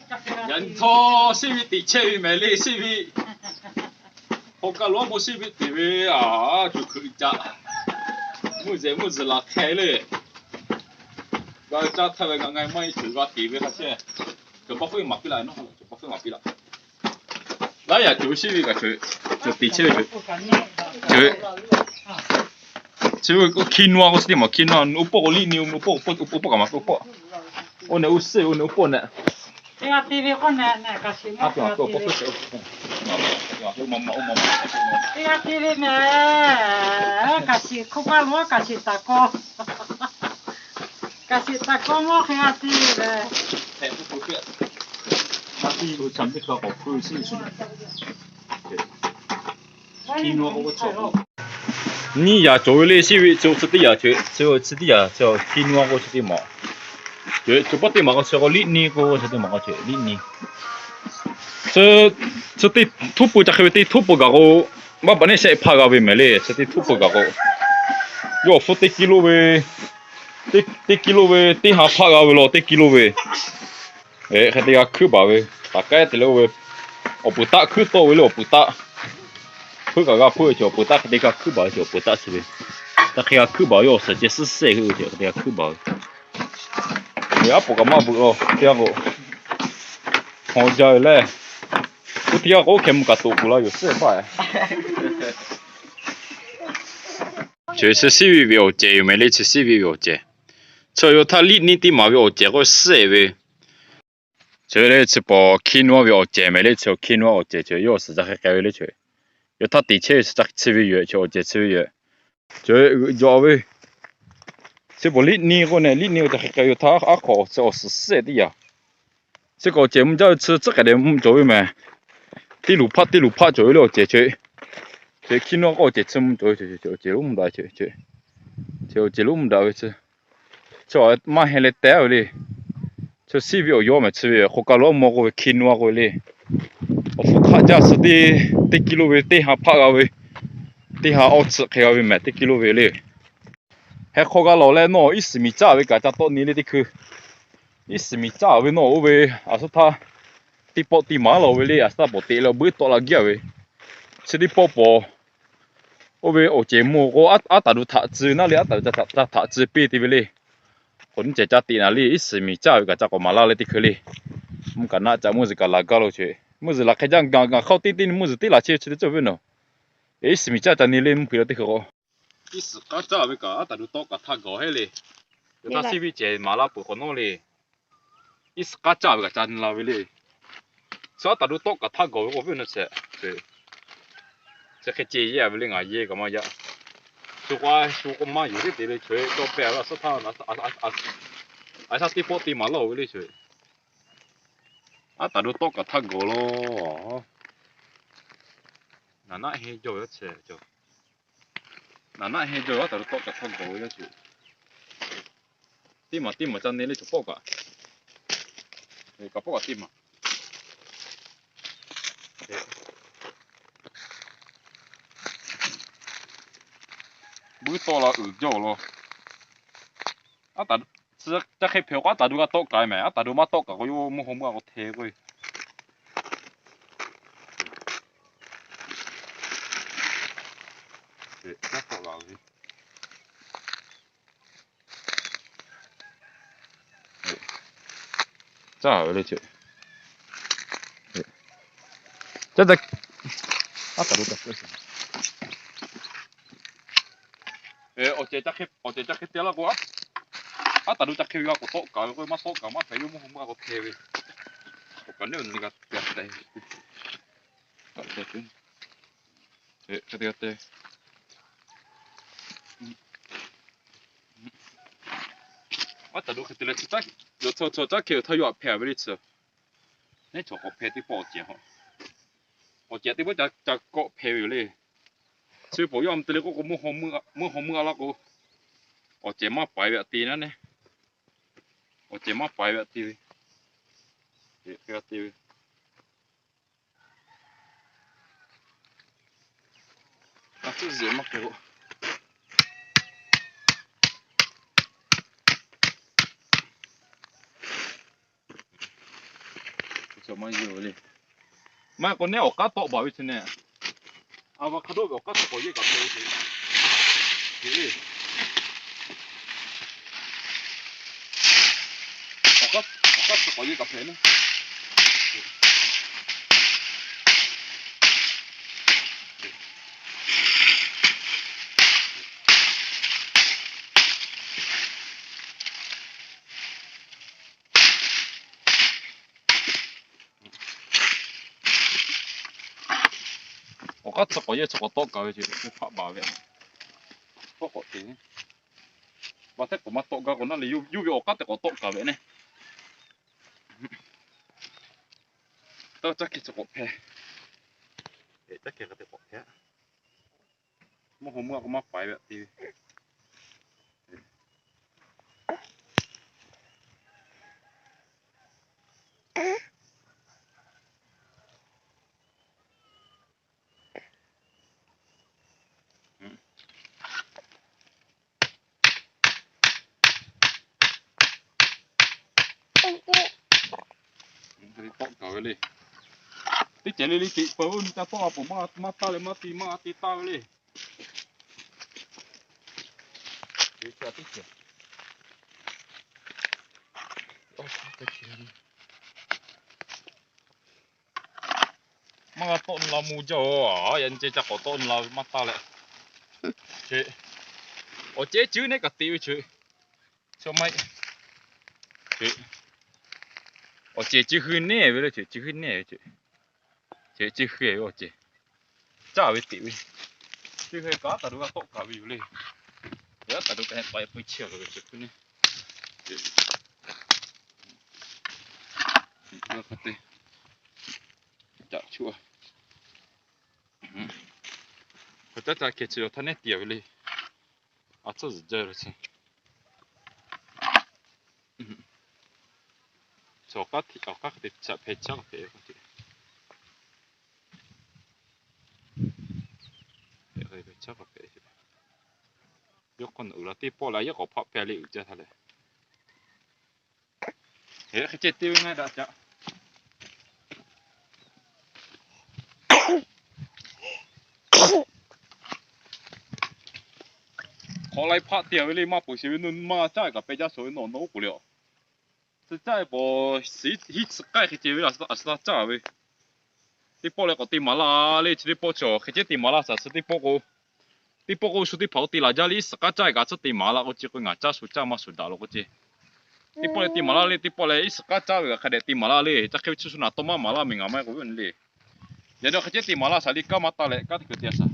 Yaꞈ nyi htawˇ, seˇ ve teꞈ chehˇ ve mehˍ le, seˇ ve. Hk'aw kaˇ lo aˉ po seˇ ve teꞈ ve, a, tuˬ hkeuꞈ caꞈ. Mvuhˇ zeꞈ mvuhˇ zeꞈ laˬ hk'e le. G'a caˇ htaˇ ve ngaˬ ngaˬ maˇ e tuˬ g'a teꞈ ve hk'a chehˇ. Cawˬ pa hk'oˆ maˍ piˇ laꞈ, nawˉ cawˬ pa hk'oˆ maˍ piˇ laꞈ. Laiˉ yaꞈ cawˬ ve sheˇ ve kaꞈ cawˬ, cawˬ teꞈ chehˇ ve cawˬ. Cawˬ ve, chi ve k'o hkiˇ nuˇ a k'o chi teˇ maˬ hkiˇ nuˇ a, oˇ pawˆ k'o liˇ ni, oˇ pawˆ, oˇ pawˆ kaꞈ maˍ, oˇ pawˆ. Oˇ nehˬ oˇ suhˉ, oˇ nehˬ oˇ pawˆ nehˬ. Teˇ g'aˇ te ve k'oˆ nehˬ, kaꞈ shiˍ mawˇ, teˇ g'aˇ te ve mehˍ, kaꞈ shiˍ hk'oˆ kaˇ lo kaꞈ shiˍ taˍ kawˇ. Kaꞈ shiˍ taˍ kawˇ mawˇ hk'e g'a te ve. Nyiˇ yaꞈ cawˬ ve le, sheˇ ve chi teˇ yaꞈ cawˬ, chi teˇ yaꞈ cawˬ hkiˇ nuˇ a k'o chi teˇ maˬ. Cawˬ ve chi pawˆ teˇ maˬ k'o chi k'o liˇ ni k'o chi teˇ maˬ k'o cawˬ liˇ ni. Chi, chi teˇ htuˉ pui ca hk'e ve teˇ htuˉ pui kaꞈ k'o, maˇ baˬ neˉ shehˆ hpaˆ g'a ve mehˍ le, chi teˇ htuˉ pui kaꞈ k'o. Yawˇ awˬ hpfuhˇ teˇ kilo ve, teˇ, teˇ kilo ve teˇ ha hpaˆ g'a ve law, teˇ kilo ve. Hk'e te g'a hkuiˉ baˬ ve, taˍ k'ehˉ te leh oˇ ve, awˬ puˍ taˆ hkuiˉ tawˆ ve le, awˬ puˍ taˆ. Hpuiˉ kaꞈ g'a hpuiˉ ve cawˬ, awˬ puˍ taˆ hk'e te g'a hkuiˉ baˬ ve cawˬ, awˬ puˍ taˆ chi ve. Taˇ hk'e g'a hkuiˉ baˬ ve, yawˇ awˬ suhˍ ceh suhˉ sehˆ hui ve cawˬ, hk'e te g'a hkuiˉ baˬ ve. Ve aˉ poꞈ kaꞈ maˇ bvuhꞈ law, teˇ g'aˇ k'o, hawˬ jaˇ ve le. Oˇ teˇ g'aˇ k'o oˇ hkeh mvuh kaꞈ toꞈ kuˬ la yoˬ, suhˉ paˆ. Chi sheˇ ve ve awˬ cehˬ yoˬ mehˍ le, chi sheˇ ve ve awˬ cehˬ. Chi yawˇ htaˇ liˇ ni teˇ maˬ ve awˬ cehˬ k'o suhˉ ve. Chi le chi paw hkiˇ nuˇ a ve awˬ cehˬ mehˍ le, chi hkiˇ nuˇ a awˬ cehˬ cawˬ, yawˇ awˬ suhˍ ca hk'e k'ai ve le cawˬ. Yawˇ htaˇ teꞈ chehˇ ve chi ca chi ve yoˬ, chi awˬ cehˬ chi ve yoˬ. Cawˬ uiˍ jaw ve, chi paw liˇ ni k'o nehˬ, liˇ ni k'o ca hk'e k'ai ve htaˇ aˉ hk'aw chi awˬ suhˍ suhˉ teˇ yaꞈ. Chi kaꞈ awˬ cehˬ mvuh jaˇ ve chi tcuhˉ k'ai dehꞈ mvuh cawˬ ve mehˍ. Teˇ luˬ hpaˆ teˇ luˬ hpaˆ cawˬ ve le awˬ cehˬ cawˬ. Chi hkiˇ nuˇ a k'o awˬ cehˬ chi mvuh cawˬ ve, awˬ cehˬ lonˉ mvuh daꞈ ve cawˬ. Chi awˬ cehˬ lonˉ mvuh daꞈ ve chi, chi maˇ heh leh teh ve le. Chi sheˇ ve awˬ yawˇ mehˍ, chi ve hk'aw kaˇ lo aˉ maw k'oˆ ve hkiˇ nuˇ a k'oˆ ve le. Awˬ hpfuhˇ hk'aˆ jaˇ suh teˇ, teˇ kilo ve teˇ ha hpaˆ g'a ve, teˇ ha awˇ tsuhꞈ hk'e g'a ve mehˍ, teˇ kilo ve le. Heh hk'aw g'a lawˬ leh nawˬ iˉ suhˍ miˬ caˇ ve kaꞈ ca tawˆ ni le teˇ hkui. Iˉ suhˍ miˬ caˇ ve nawˬ oˇ ve, a suhˉ htaˇ, teˇ pawˆ teˇ maˍ laˬ ve le, a suhˉ htaˇ pawˍ teꞈ leh awˬ buiˇ tawˆ la gaˇ ve. Chi teˇ pawˆ pawˍ, oˇ ve awˬ cehˬ mvuh k'o, aˉ taˍ do htaꞈ tcuh naˇ le, aˉ taˍ do htaꞈ tcuh piˇ te ve le. K'o nyi cehˬ ca teꞈ naˍ le, iˉ suhˍ miˬ caˇ ve kaꞈ ca k'awꞈ maˍ laˇ le teˇ hkui le. Mvuhˇ kaꞈ naˆ ca mvuhˇ zuhˬ kaꞈ laˬ gaˇ lo cawˬ. Mvuhˇ zuhˬ laˬ hk'e jaˇ, ngaˬ hk'aw teˇ teˇ mvuhˇ zuhˬ teˇ laˬ chehˇ chi teˇ cawˇ ve nawˬ. Iˉ suhˍ miˬ caˇ ca ni le mvuhˇ hkui la teˇ hkui k'o. Iˉ suhˍ k'aˉ caˇ ve kaꞈ aˉ taˍ do tawˆ kaꞈ htaˇ gawˬ heˆ le. Yaꞈ htaˇ sheˇ ve cehˬ maˍ laˇ peuˬ k'awꞈ nawˉ le. Iˉ suhˍ k'aˉ caˇ ve kaꞈ ca ni la ve le. Chi aˉ taˍ do tawˆ kaꞈ htaˇ gawˬ ve k'o ve na shehˍ. Chi hk'e ceh yehˇ ve le, ngaˬ yehˇ kaꞈ maˇ yaꞈ. Shu k'o, shu k'o maˇ yuˬ teˇ te le, chaw cawˇ pehˇ ve a suhˉ htaˇ, a shaˉ teˇ pawˆ teˇ maˍ laˇ-oˬ ve le chaw. Aˉ taˍ do tawˆ kaꞈ htaˇ gawˬ law. Naˍ naˆ heˇ jawˇ ve a chehˇ cawˬ. Naˍ naˆ heˇ jawˇ ve aˉ taˍ do tawˆ kaꞈ htaˇ gawˬ ve a chehˇ. Teˇ maˬ teˇ maˬ ca ne le chaw pawˆ kaꞈ. Kaꞈ pawˆ kaꞈ teˇ maˬ. Buiˇ tawˆ la uiˍ jawˇ law. Aˉ taˍ, chi ca hk'e hpehꞈ k'o aˉ taˍ do g'a tawˆ kaꞈ mehˍ, aˉ taˍ do maˇ tawˆ kaꞈ k'o yawˇ mvuhˇ haw meuˇ a k'o hteˇ k'o. Caˇ ve le ce. Caˇ, aˉ taˍ do taꞈ. Awˬ cehˬ ca hk'e te laˇ k'o, aˉ taˍ do ca hk'e ve g'a k'awꞈ tawˆ kaꞈ ve k'o, maˇ tawˆ kaꞈ maˇ hpehꞈ, yawˇ mvuhˇ haw meuˇ a k'o hteˇ ve. K'awꞈ kaꞈ neˇ awˬ nyi g'a te. Hk'e te g'a te. Aˉ taˍ do hk'e te leh, yawˇ caˇ hk'e awˬ htaˇ yawˇ hpehꞈ ve le tcuh. Neˇ chaw k'awꞈ hpehꞈ teˇ pawˆ awˬ cehˬ hawˬ. Awˬ cehˬ teˇ pawˆ ca kawˆ hpehꞈ ve yoˬ le. Chi ve pawˍ yawˇ a mvuh te le k'oˆ k'o, mvuhˇ haw meuˇ a laˇ k'o, awˬ cehˬ maˇ paiˍ ve aꞈ te naˉ neˇ. Awˬ cehˬ maˇ paiˍ ve aꞈ te ve. Hk'e g'a te ve. A cuˇ zeꞈ maˇ hk'e k'o. Cawˬ maˇ yehˇ ve le. Maˇ k'o neˉ awˬ k'aˉ tawˆ baˬ ve chi neˉ. Avocado ve awˬ k'aˉ tcuh k'awꞈ yehˇ kaꞈ hpehꞈ ve ce. Awˬ k'aˉ tcuh k'awꞈ yehˇ kaꞈ hpehꞈ neˉ. Awˬ k'aˉ tcuh k'awꞈ yehˇ tcuh k'awꞈ tawˆ kaꞈ ve ce, hpaˆ baˬ ve. Tawˆ k'awꞈ te. Vaˇ hteˇ k'awꞈ maˇ tawˆ gaˇ k'o naˉ le, yuˇ ve awˬ k'aˉ teˇ k'awꞈ tawˆ kaꞈ ve neˉ. Tawˇ caˇ hkeh tcuh k'awꞈ hpehꞈ. Caˇ hkeh hk'e te k'awꞈ hpehꞈ. Mvuhˇ haw mvuhˇ a k'o maˇ paiˍ ve te ve. Tawˆ kaꞈ ve le. Teˇ cehˬ le le teꞈ peuˬ ve, nyi ca tawˆ a peuˬ, maˇ taˇ leh maˇ te, maˇ te taˇ ve le. Maˇ g'a tawˆ nu la mvuh jaˇ oˬ, yaꞈ nyi ceh ca k'awꞈ tawˆ nu la ve maˇ taˇ leh. Awˬ ceh ceuˬ neˉ kaꞈ teꞈ ve ce. Chaw maˇ heˆ. Awˬ ceh ceuˬ hui neˉ ve le ce, ceuˬ hui neˉ ve ce. Ceh ceuˬ hui ve awˬ ceh. Caˇ ve teꞈ ve. Ceuˬ hui kaꞈ taˍ do g'a tawˆ kaꞈ ve yoˬ le. Yaˇ taˍ do kaꞈ heˆ k'ai pui chehˇ ve ce hkui neˉ. Caꞈ chuˆ a. Hk'aˬ caˇ caˇ hkeh chi yaw htaˇ neˉ tiˍ ve le. A tcuhˉ zuhˬ jaˇ ve le chi. Chaw k'aˉ htiꞈ awˬ k'aˉ hk'e te chaꞈ hpehꞈ chaˇ k'aꞈ hpehꞈ ve k'o ce. Hpehꞈ ve chaˇ k'aꞈ hpehꞈ ve. Yawˇ hk'aw nawˬ uiˍ la teˇ pawˆ la yaˇ k'awꞈ hpaˆ hpehꞈ le uiˍ jaˇ htaˇ leh. Hk'e ceh te ve ngaˇ daꞈ caꞈ. Hk'awꞈ lai hpaˆ te ve le maˇ peuˬ sheˍ ve, nuˇ maˇ caˇ kaꞈ pehˬ jaˇ shawˍ ve nawˬ nawˬ oˉ k'oˍ le a. Suh caˇ ve pawˬ, hiˉ suh k'ai hk'e ceh ve a suh la caˇ ve. Teˇ pawˆ leh k'awꞈ te maˍ laˇ le, chi teˇ pawˆ chaw hk'e ceh te maˍ laˇ shaˍ suh teˇ pawˆ k'o, teˇ pawˆ k'o shu teˇ hpaˍ k'o te laˬ jaˇ le, iˉ suhˍ k'aˉ caˇ ve kaꞈ tcuhˉ te maˍ laˇ k'o ce k'o ngaˬ caˇ shu caˇ maˇ shu daꞈ lo k'o ce. Teˇ pawˆ leh te maˍ laˇ le, teˇ pawˆ leh iˉ suhˍ k'aˉ caˇ ve kaꞈ hk'a dehꞈ te maˍ laˇ le, caˇ hk'e ve chi shu naˍ tawˇ maˇ maˍ laˇ miˬ ngaˬ maˇ k'oˆ ve le. Yaꞈ nyi hk'e ceh te maˍ laˇ shaˍ le, kanˉ maˇ taˇ leh kanˉ te kuiˬ te a shaˍ.